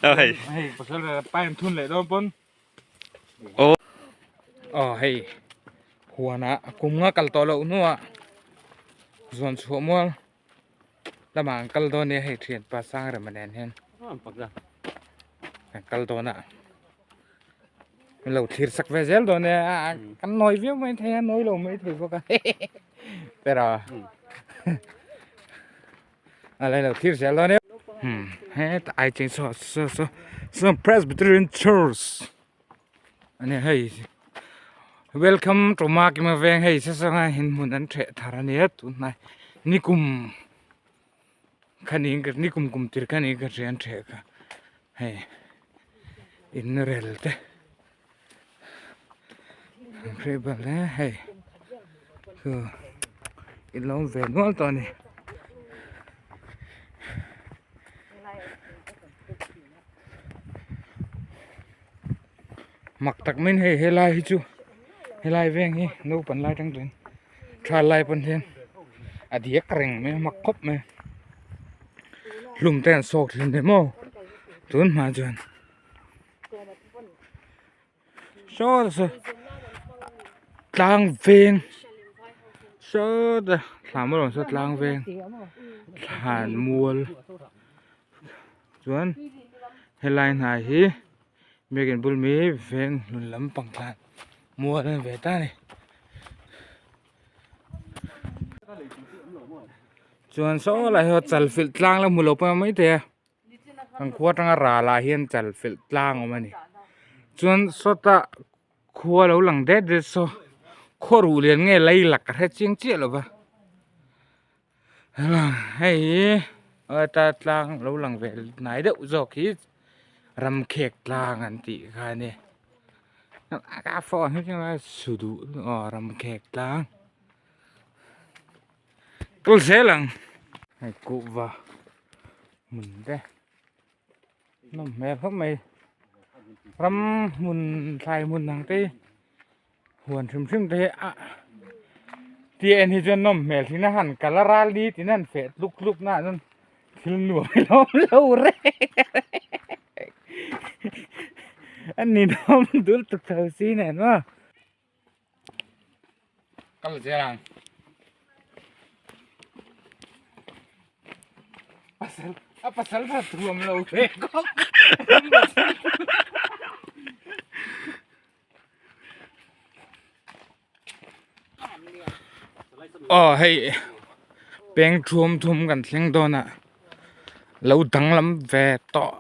Hei. Hei pasal pain thun leh dawn pawn. Aw. Aw hei huanah kum nga kal tawh loh hnuah zuan chhuah mual lamah an kal dawn nia hei thianpa Sangrema nen hian an kal dawn a min lo thlir sak ve zel dawn nia kan nawi viau mai thei a nawi lo mai thei bawk a pero a lo lo thlir zel dawn nia hetah ai cheng saw saw saw saw Presbyterian Church a ni hei welcome to Makima veng hei saw saw in hmun an theh thar a nia tunhnai nikum khanin ka nikum kum tir khanin ka hria an theh kha hei in rel te an hreh bal e hei chu in lo awm ve nual tawh a ni. Mak tak maiin hei helai hi chu helai veng hi naupang lai atang chuan tha lai pawn hian a diak reng mai a mak khawp mai a hlum te an sawk thin hle maw tun hma chuan saw saw tlang veng saw te thlam erawh saw tlang veng thlan mual chuan helai hnai hi biakin bul mi veng hlun lampang thlan mual a ni ve ta a ni chuan saw lai hi chal filh tlang la hmu lo pawh a awm maithei a kan khua atanga ral ah hian chal filh tlang a awm a ni chuan sawtah khua lo lang det det saw khaw ruh lian nge lei lak ka hre chiang chiah lo va. Hei hi heta tlang lo lang ve hnai deuh zawk hi ramkhek tlang an tih kha a ni a phone hi chuan su duh aw ramkhek tlang kal zel ang hei kuhva hmun te nawm hmel khawp mai ram hmun thlai hmun ang te hi. Huan hrim hrim te hi a tih en hi chuan nawm hmel thin a han kal a ral ni tin an feh tluk tluk na ah chuan thil nuam hi lo awm lo reng a ninawm dul tuk tho si nen maw kal zel ang pasal a pasal tha thuam lo ve khawp Aw hei peng thum thum kan thleng dawn a lo danglam ve tawh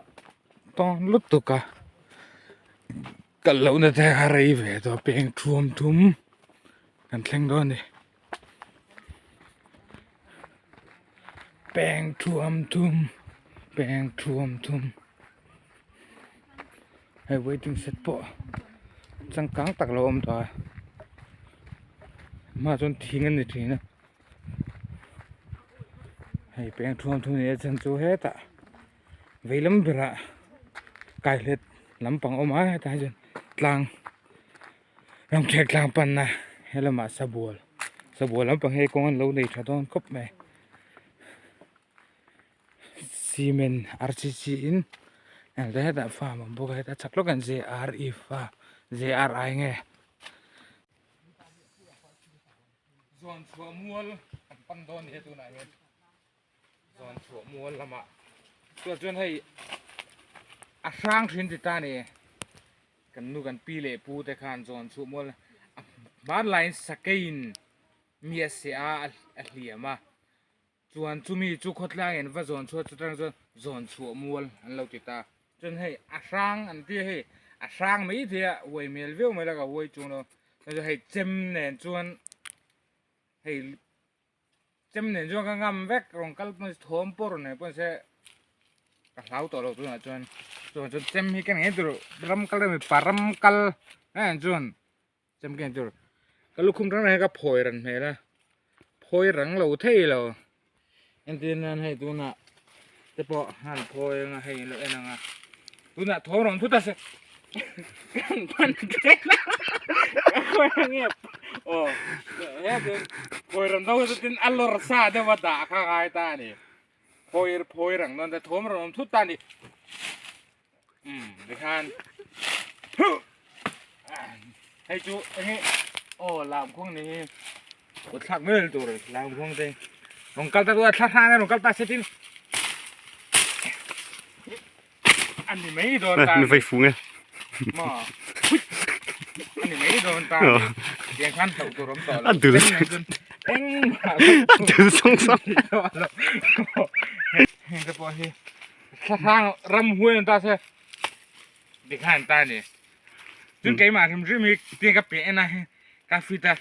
tawn lutuk a kal lohna te a rei ve tawh peng thum thum kan thleng dawn a ni peng thum thum peng thum thum. Hei waiting shed pawh changkang tak lo awm tawh a hmaah chuan thing a ni thin a hei peng thuam thum ni a chhan chu hetah vei lam berah kaihlet lampang a awm a hetah hi chuan tlang ramkhek tlang panna helamah sabual sabual lampang hi kawng an lo nei tha dawn khawp mai. Cement rcc in eng te hetah farm a awm bawk a hetah chhak lawkah hian jre farm jri nge zawn chhuah mual kan pan dawn a ni he tunah hian zawn chhuah mual lamah chuan chuan hei a hrang thin ti ta a ni kan nu kan pi leh pu te khan zawn chhuah mual a hmanlaiin sakeiin mi a seh a a hliam a. Chuan chumi chu khawtlang in va zawn chhuah chutang chuan zawn chhuah mual an lo ti ta. Chuan hei a hrang an ti a hei a hrang mai thei a uai hmel viau mai la ka uai chung lo. Chuan hei chem nen chuan hei chem nen chuan ka ngam vek rawn kal pawn thawm pawh rawn nei pawn se ka hlau tawh lo tunah chuan. Chuan chuan chem hi ka nei tur ram kal mipa ram kal eh chuan. Chem keng tur ka lukhum rang rang hi ka phawi ran hmel a phawi rang lo thei lo entir nan hei tunah te pawh han phawi anga hei lo en anga tunah thaw rawn thut a se kan pan phawi ange aw he tin phawi ran deuh chu tin a lawr sa deuh a dah kha ngai ta a ni phawi phawi rang dawn te thawm rawn awm thut ta a ni. Um tikhan hei chu enge aw lam khuang ni hi kut thlak vel tur lam khuang te rawn kal ta tu a thla hrang rawn kal ta se tin ani mai dawn ta mi vai fu nge ma ani mai dawn ta tiang khan hlauh tur awm tawh lo a dul eng a dul sawng sawng heng te pawh hi Thlahrang ramhuai an ta se tikhan an ta ni. Chun keimah hrim hrim hi tiang ka pe en a hi ka fit a.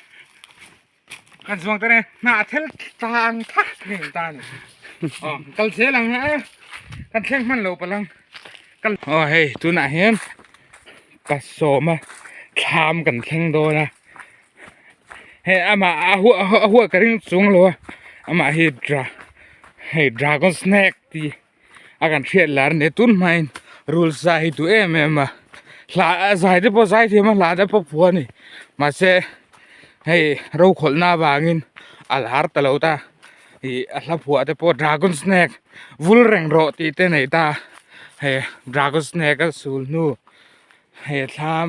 Kan zuang ta ne hnah thel tlang thak ni an ta ni. Oh kal zel ang ha kan thleng hman lo palang. Kal oh hei tunah hian ka sawm a thlam kan thleng dawn a. Hei amah a huah a huah ka ring chung lo a amah hi dra hei dragon snake tih a kan hriat lar a ni tun hmain rul sa hi duh em em a hla a zai te pawh zai thiam a hla te pawh phuah a ni mahse hei rokhawlhna avangin a lar ta lo ta ih a hla phuah te pawh dragon snake vul reng rawh tih te nei ta hei dragon snake a sul hnu hei thlam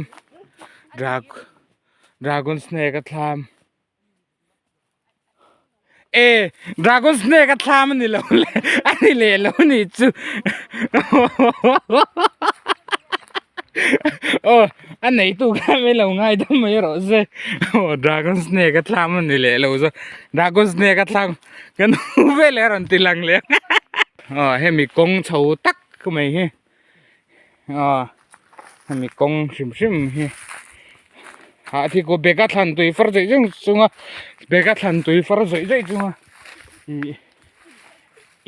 drag dragon snake a thlam. E dragon snake a thlam ani lo le ani leh lo ni chu aw a neitu kha mai lo ngai dam mai rawh se aw dragon snake a thlam ani leh lo zawk dragon snake a thlam ka nu veleh a rawn ti lang leh aw hemi kawng chho tak mai hi. Aw hemi kawng hrim hrim hi ah khi kaw bag a thlan tui far zawih zawih chunga bag a thlan tui far zawih zawih chunga ih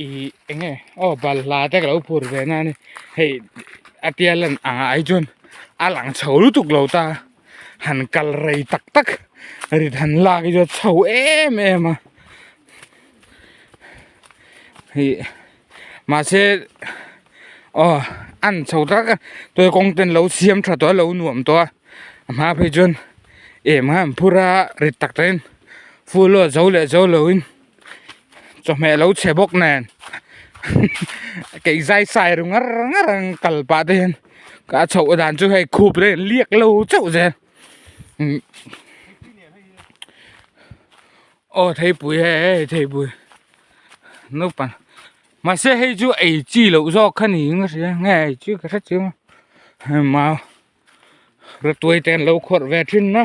ih eng nge aw balhla te ka lo phur ve na a ni hei a tia lan ang ah hi chuan a lang chho lutuk lo ta han kal rei tak tak rit han lak hi chu a chho em em a ih. Mahse aw an chho tak a tuai kawng ten lo siam tha tawh a lo nuam tawh a a hma phei chuan em kha an phur a rit tak tak in full aw zo leh zo lo in chawhmeh lo chhe bawk nen keih zai sai ru ngar ngar ang kal pah te hian a chhoh dan chu hei khup te hian liak lo chauh zel aw theipui hei theipui naupang mahse hei chu ei chi loh zawk kha niin ka hria nge ei chi ka hre chiang a hei mau rawtuai te an lo khawrh ve thin a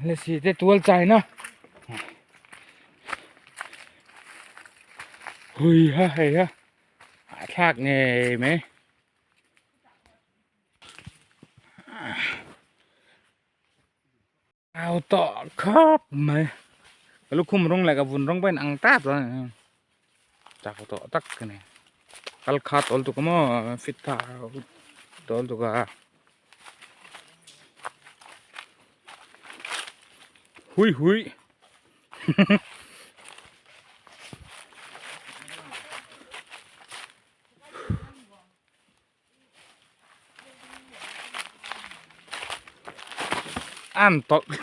lasi te tual chaina hui ha hei ha hahthlak ngei mai. Au tawh khawp mai ka lukhum rawng leh ka vun rawng pawh a inang tap a chak tawh tak a ni kal kha tawl tuk a maw fit tha tawl tuk a hui hui. An tawlh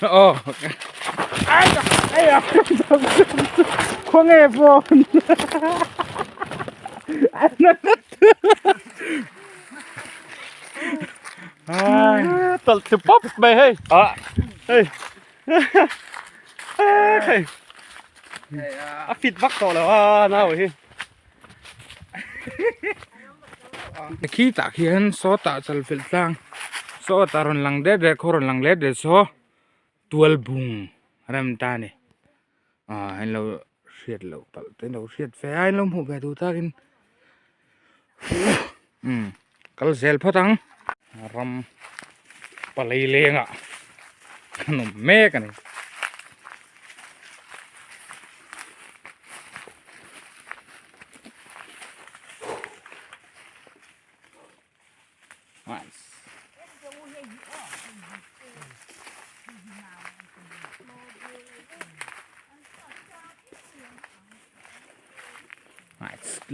aw ai ai khawnge phone tawlh thlu pawp mai hei hei hei a fit vak tawh lo a nau hi. Khi tah khian sawtah chalfilh tlang sawtah rawn lang det det khaw rawn lang let det saw tual bung rem ta a ni ah an lo hriat loh palh te an lo hriat ve a an lo hmuh ve duh takin umm kal zel phawt ang ram palei lengah an awm mek a ni.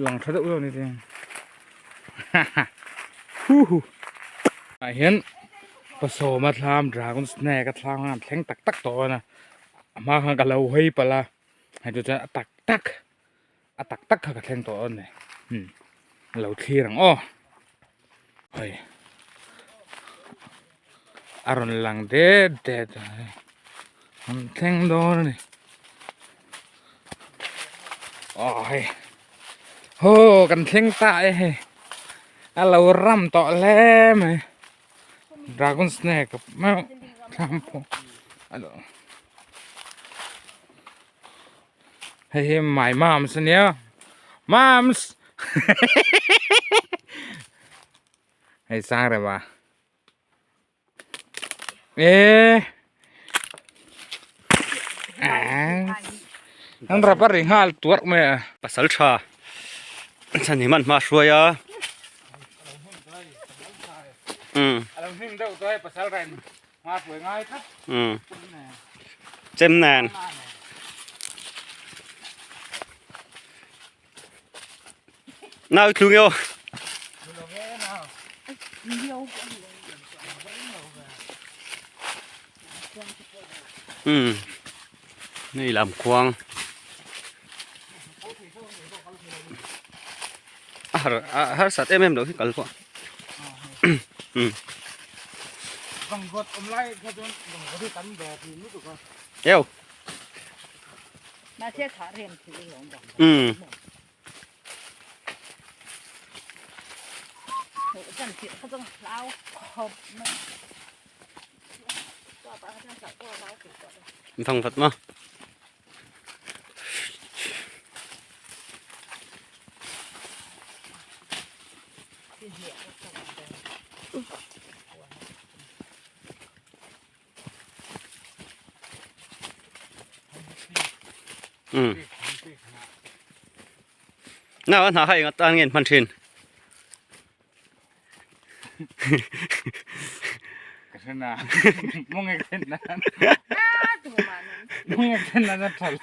Lang tha deuh deuh ni te hu hu ah hian pasawma thlam dragon snake a thlam khan thleng tak tak tawh a na a hma khan ka lo hawi palh a hei chu chuan a tak tak. A tak tak kha ka thleng tawh a ni. Umm lo thlir ang aw. Hei a rawn lang det det a hei an thleng dawn a ni. Aw hei haw kan thleng ta e hei a lo ram tawh hle mai dragon snake thlam pawh a lo. Hei hi my moms ania moms hei sang rem a e an rap a ri nghal tuarh mai a pasal tha chhan hi man hma hruai a um a lo hnim deuh tawh hei pasal rain hma hruai ngai tlat um chem nen nau thlung yo um nei lam khuang a har a harsat em em lo hi kal pawh um eo um thang vat ma um nau a hna kha eng atan nge an hman thin Ka hre na mawng ek then nan mawng ek then nan a tha lo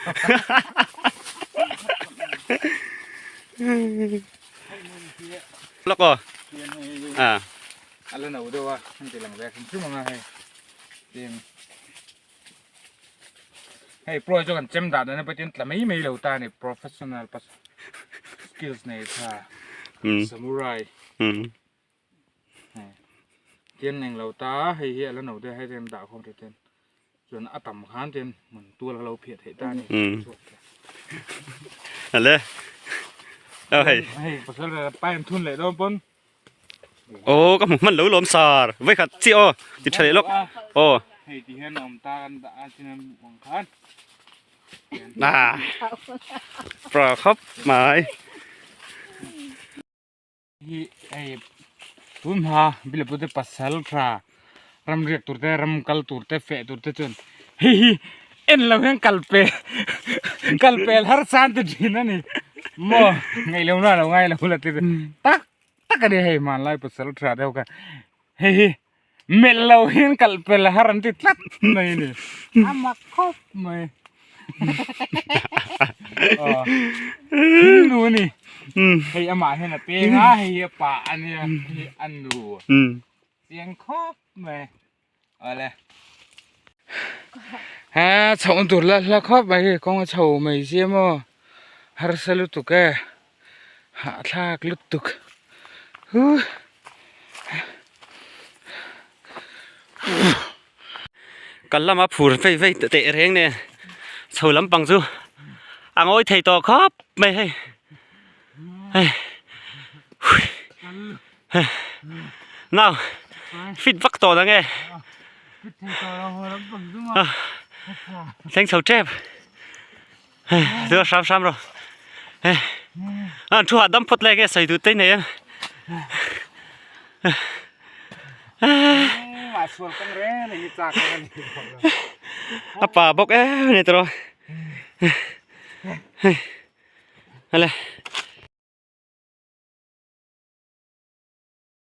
lawk aw a a la no deuh a an ti lang ve hrim hrim ang a hei tin hei pro chu kan chem dah dan a patin tla mai mai lo ta a ni professional pas skills nei tha samurai tin eng lo ta hei hi a la no deuh a hei ten dah khawm tha ten chuan a tam khan ten hmun tual kha lo phiah theih ta a ni ale hei hei pasal pai an thun leh dawn pawn Aw ka hmu hman lo lawm sar vai khat chiah aw ti tha leh lawk aw hei ti hian a awm ta kan dah a chin an ang khan na pra khawp mai hi hei tun hma bilapu te pasal tha ram riak tur te ram kal tur te feh tur te chuan hei hi en lo hian kal pe kal pel har san te thin a ni maw ngaih lo na lo ngai lo la ti tak tak a ni hei hmanlai pasal tha deuh kha hei hi melh lo hian kal pel har an ti tlat mai a ni a mak khawp mai aw thingnu a ni hei amah hian a peng a hei hi a pah a nia hei hi a nu. Chiang khawp mai awle ha chhoh tur la hla khawp mai hi kawng a chho mai sia maw harsa lutuk e hahthlak lutuk huh. Kal lama phur vei vei teh reng nen chho lampang chu a ngawi thei tawh khawp mai hei hei. Nau fit vak tawh ang e thleng chho tep tua hram hram rawh an thu hahdam phawt lai nge sawi duh te nei ang a pa bawk em a ni tawh hei ale.